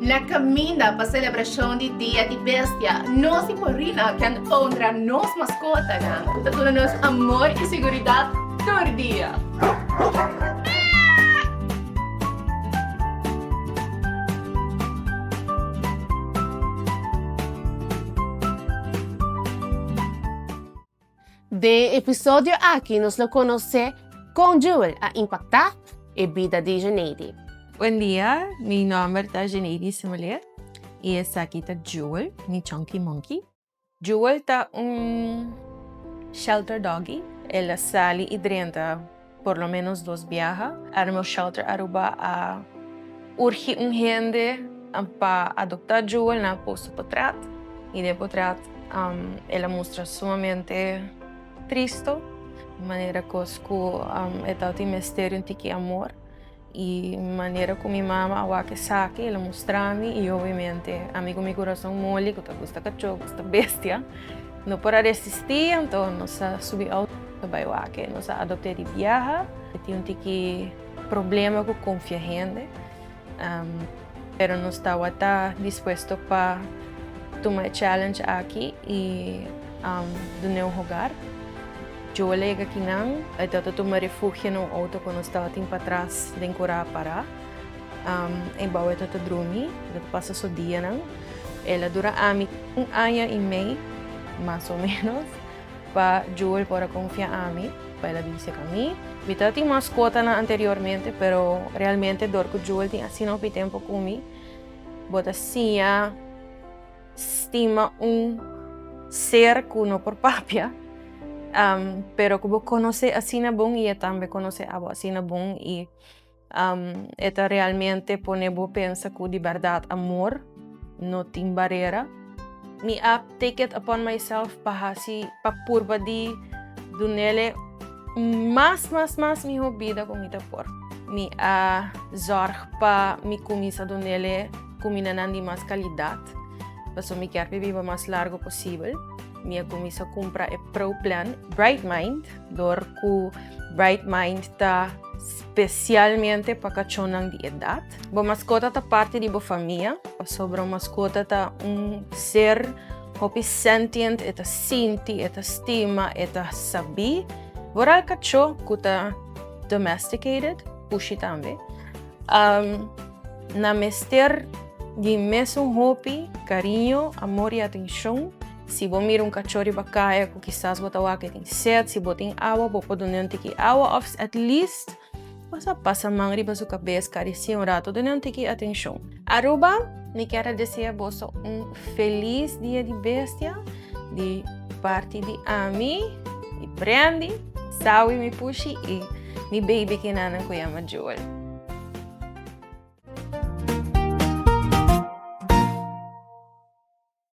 Na kaminda pa selebrashon di Dia di Bestia, nos di Purina ken honra nos maskotanan ku ta duna nos amor i seguridat tur dia. Den e episodio aki nos lo konosé kon Jewel a impaktá e bida di Jeneidi. Buen dia, mi nomber ta Jeneidi Simolet y esaki ta Jewel, mi chonky monkey. Jewel ta un shelter doggy, el a sali y drenta por lo menos dos biaha. Animal Shelter Aruba a urgi un hende pa adopta Jewel, nan a post su potret y den e potret el a mustra sumamente tristo, manera cos cu e tabatin mester di un tiki amor. Y manera cu mi mama a wak esaki, el a mustra mi y obviamente ami cu mi curason moli cu ta gusta cacho, gusta bestia, no por a resisti, anto nos a subi auto bay wak e. Nos a adopte di biaha. E tin un tiki problema cu confia hende, pero nos tawata dispuesto pa tuma e challenge aki y dun'e un hogar. Joel a yega kinan, e ta tuma refugio na un outo ku nos tabatin patras den kurá pará. E bou e ta ta drumi, e ta pasa su dianan. El a dura ami un aña i mei, mas o ménos, pa Joel por a konfia ami, pa el a bin seka mi. Mi tabatin maskotanan anteriormente, pero realmente dor ku Joel tin asina hopi tempu ku mi, bo ta siña. Stima un ser ku no por papia, pero ku bo konosé asina bon i e tambe konosé abo asina bon i e ta realmente pone bo pensa ku di bèrdat amor no tin barera. Mi a take it upon myself pa hasi, pa purba di dunele mas mas mas mihó bida ku mi ta por. Mi a zòrg pa mi kuminsá dunele. Kumindanan di mas kalidat, pasobra mi kier biba mas largu posibel. Mi a kuminsá kumpra e Pro Plan Bright Mind, dor ku Bright Mind ta spesialmente pa kachónan di edat. Bo maskota ta parti di bo famia, pasobra un maskota ta un ser hopi sentient, e ta sinti, e ta stima, e ta sabí. Vooral kachó ku ta domesticated, pushi tambe. Nan mester di mesun hopi kariño, amor i atenshon. Si bo mira un kachó riba kaya ku kisas bo ta wak e tin set, si bo tin awa bo por dun'é un tiki awa òf at least bo sa pasa man riba su kabes, karisi'é un rato, dun'é un tiki atenshon. Aruba, mi kier a desea boso un felis dia di bestia di parti di ami, di Brandy, Sawi mi pushi i mi baby kinanan ku yama Joel.